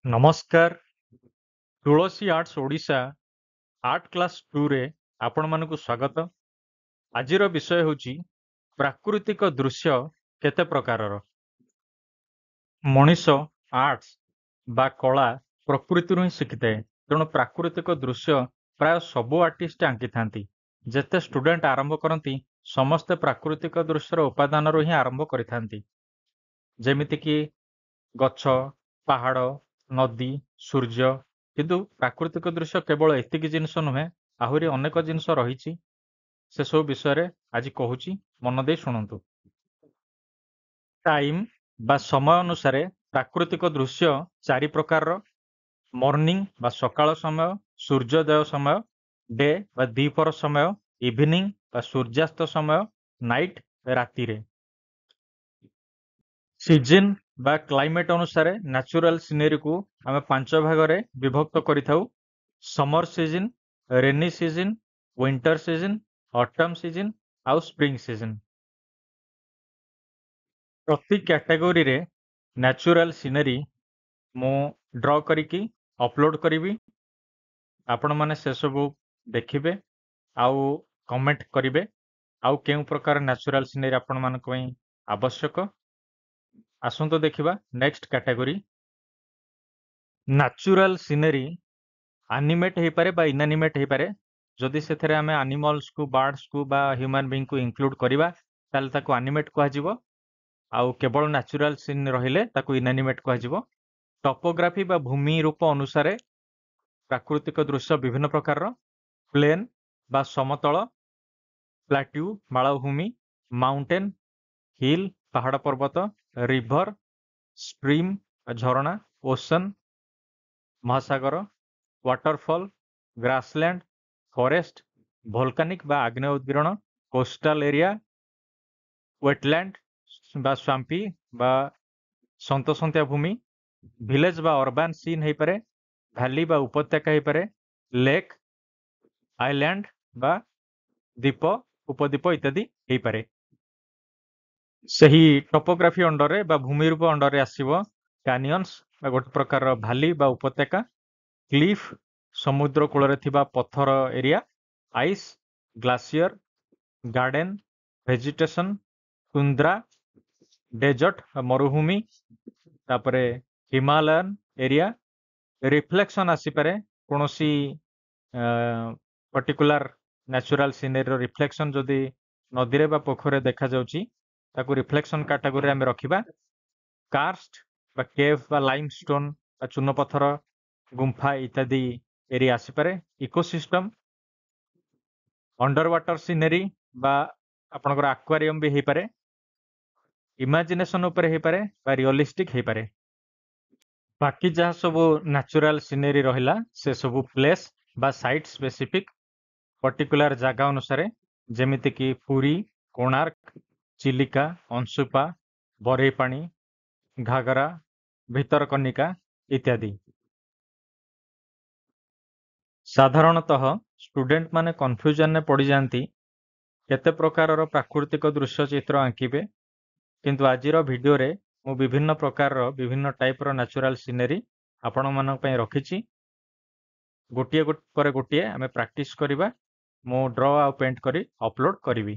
ନମସ୍କାର। ତୁଳସୀ arts Odisha art class 2ରେ ଆପଣମାନଙ୍କୁ ସ୍ୱାଗତ। ଆଜିର ବିଷୟ ହେଉଛି ପ୍ରାକୃତିକ ଦୃଶ୍ୟ କେତେ ପ୍ରକାରର। ମଣିଷ ଆର୍ଟସ ବା କଳା ପ୍ରକୃତିରୁ ହିଁ ଶିଖିଥାଏ, ତେଣୁ ପ୍ରାକୃତିକ ଦୃଶ୍ୟ ପ୍ରାୟ ସବୁ ଆର୍ଟିଷ୍ଟ ଆଙ୍କିଥାନ୍ତି। ଯେତେ ଷ୍ଟୁଡେଣ୍ଟ ଆରମ୍ଭ କରନ୍ତି, ସମସ୍ତେ ପ୍ରାକୃତିକ ଦୃଶ୍ୟର ଉପାଦାନରୁ ହିଁ ଆରମ୍ଭ କରିଥାନ୍ତି, ଯେମିତିକି ଗଛ, ପାହାଡ଼, ନଦୀ, ସୂର୍ଯ୍ୟ। କିନ୍ତୁ ପ୍ରାକୃତିକ ଦୃଶ୍ୟ କେବଳ ଏତିକି ଜିନିଷ ନୁହେଁ, ଆହୁରି ଅନେକ ଜିନିଷ ରହିଛି। ସେସବୁ ବିଷୟରେ ଆଜି କହୁଛି, ମନ ଦେଇ ଶୁଣନ୍ତୁ। ଟାଇମ୍ ବା ସମୟ ଅନୁସାରେ ପ୍ରାକୃତିକ ଦୃଶ୍ୟ ଚାରି ପ୍ରକାରର: ମର୍ଣ୍ଣିଂ ବା ସକାଳ ସମୟ, ସୂର୍ଯ୍ୟୋଦୟ ସମୟ, ଡେ ବା ଦ୍ୱିପହର ସମୟ, ଇଭିନିଂ ବା ସୂର୍ଯ୍ୟାସ୍ତ ସମୟ, ନାଇଟ୍ ରାତିରେ। ସିଜନ୍ ବା କ୍ଲାଇମେଟ୍ ଅନୁସାରେ ନ୍ୟାଚୁରାଲ ସିନେରୀକୁ ଆମେ ପାଞ୍ଚ ଭାଗରେ ବିଭକ୍ତ କରିଥାଉ: summer season, rainy season, winter season, autumn season ଆଉ ସ୍ପ୍ରିଙ୍ଗ ସିଜନ୍। ପ୍ରତି କ୍ୟାଟାଗୋରୀରେ ନ୍ୟାଚୁରାଲ ସିନେରୀ ମୁଁ ଡ୍ର କରିକି ଅପଲୋଡ କରିବି। ଆପଣମାନେ ସେସବୁ ଦେଖିବେ ଆଉ କମେଣ୍ଟ କରିବେ ଆଉ କେଉଁ ପ୍ରକାର ନ୍ୟାଚୁରାଲ ସିନେରୀ ଆପଣମାନଙ୍କ ପାଇଁ ଆବଶ୍ୟକ। ଆସନ୍ତୁ ଦେଖିବା next category. Natural scenery animate ହେଇପାରେ ବା ଇନଆନିମେଟ୍ ହେଇପାରେ। ଯଦି ସେଥିରେ ଆମେ ଆନିମଲ୍ସକୁ, ବାର୍ଡସକୁ ବା ହ୍ୟୁମାନ ବିଙ୍ଗକୁ ଇନକ୍ଲୁଡ କରିବା, ତାହେଲେ ତାକୁ ଆନିମେଟ୍ କୁହାଯିବ। ଆଉ କେବଳ ନ୍ୟାଚୁରାଲ ସିନ୍ ରହିଲେ ତାକୁ ଇନଆନିମେଟ୍ କୁହାଯିବ। ଟପୋଗ୍ରାଫି ବା ଭୂମି ରୂପ ଅନୁସାରେ ପ୍ରାକୃତିକ ଦୃଶ୍ୟ ବିଭିନ୍ନ ପ୍ରକାରର: ପ୍ଲେନ୍ ବା ସମତଳ, ପ୍ଲାଟ୍ୟୁ ମାଳଭୂମି, ମାଉଣ୍ଟେନ୍, ହିଲ୍ ପାହାଡ଼ ପର୍ବତ, ରିଭର, ଷ୍ଟ୍ରିମ୍ ଝରଣା, ଓସନ୍ ମହାସାଗର, ୱାଟରଫଲ୍, ଗ୍ରାସଲ୍ୟାଣ୍ଡ, ଫରେଷ୍ଟ, ଭୋଲକାନିକ ବା ଆଗ୍ନେୟ ଉଦ୍ଗୀରଣ, କୋଷ୍ଟାଲ ଏରିଆ, ୱେଟଲ୍ୟାଣ୍ଡ ବା ସ୍ୱାମ୍ପି ବା ସନ୍ତସନ୍ତିଆ ଭୂମି, ଭିଲେଜ ବା ଅର୍ବାନ ସିନ୍ ହେଇପାରେ, ଭ୍ୟାଲି ବା ଉପତ୍ୟକା ହେଇପାରେ, ଲେକ୍, ଆଇଲ୍ୟାଣ୍ଡ ବା ଦ୍ୱୀପ, ଉପଦ୍ୱୀପ ଇତ୍ୟାଦି ହେଇପାରେ। ସେହି ଟପୋଗ୍ରାଫି ଅଣ୍ଡରରେ ବା ଭୂମି ରୂପ ଅଣ୍ଡରରେ ଆସିବ କ୍ୟାନିୟନ୍ସ ବା ଗୋଟେ ପ୍ରକାରର ଭ୍ୟାଲି ବା ଉପତ୍ୟକା, କ୍ଲିଫ୍ ସମୁଦ୍ର କୂଳରେ ଥିବା ପଥର area, ice, glacier, garden, vegetation, tundra, desert ମରୁଭୂମି, ତାପରେ ହିମାଲୟନ ଏରିଆ। ରିଫ୍ଲେକ୍ସନ ଆସିପାରେ, କୌଣସି ପର୍ଟିକୁଲାର ନ୍ୟାଚୁରାଲ ସିନେରୀର ରିଫ୍ଲେକ୍ସନ ଯଦି ନଦୀରେ ବା ପୋଖରୀରେ ଦେଖାଯାଉଛି, ତାକୁ ରିଫ୍ଲେକ୍ସନ କାଟାଗୋରୀରେ ଆମେ ରଖିବା। କାର୍ଷ୍ଟ ବା କେଭ୍ ବା ଲାଇମ୍ ଷ୍ଟୋନ୍ ବା ଚୂନପଥର ଗୁମ୍ଫା ଇତ୍ୟାଦି ଏରିଆ ଆସିପାରେ। ଇକୋସିଷ୍ଟମ, ଅଣ୍ଡର ୱାଟର ସିନେରୀ ବା ଆପଣଙ୍କର ଆକ୍ୱାରିୟମ ବି ହେଇପାରେ, ଇମାଜିନେସନ ଉପରେ ହେଇପାରେ ବା ରିଅଲିଷ୍ଟିକ ହେଇପାରେ। ବାକି ଯାହା ସବୁ ନ୍ୟାଚୁରାଲ ସିନେରୀ ରହିଲା, ସେ ସବୁ ପ୍ଲେସ୍ ବା ସାଇଟ୍ ସ୍ପେସିଫିକ, ପର୍ଟିକୁଲାର ଜାଗା ଅନୁସାରେ, ଯେମିତିକି ପୁରୀ, କୋଣାର୍କ, ଚିଲିକା, ଅଂଶୁପା, ବରେଇପାଣି, ଘାଗରା, ଭିତରକନିକା ଇତ୍ୟାଦି। ସାଧାରଣତଃ ଷ୍ଟୁଡେଣ୍ଟ ମାନେ କନଫ୍ୟୁଜନରେ ପଡ଼ିଯାଆନ୍ତି କେତେ ପ୍ରକାରର ପ୍ରାକୃତିକ ଦୃଶ୍ୟ ଚିତ୍ର ଆଙ୍କିବେ। କିନ୍ତୁ ଆଜିର ଭିଡ଼ିଓରେ ମୁଁ ବିଭିନ୍ନ ପ୍ରକାରର, ବିଭିନ୍ନ ଟାଇପର ନ୍ୟାଚୁରାଲ ସିନେରୀ ଆପଣମାନଙ୍କ ପାଇଁ ରଖିଛି। ଗୋଟିଏ ପରେ ଗୋଟିଏ ଆମେ ପ୍ରାକ୍ଟିସ କରିବା। ମୁଁ ଡ୍ର ଆଉ ପେଣ୍ଟ କରି ଅପଲୋଡ କରିବି।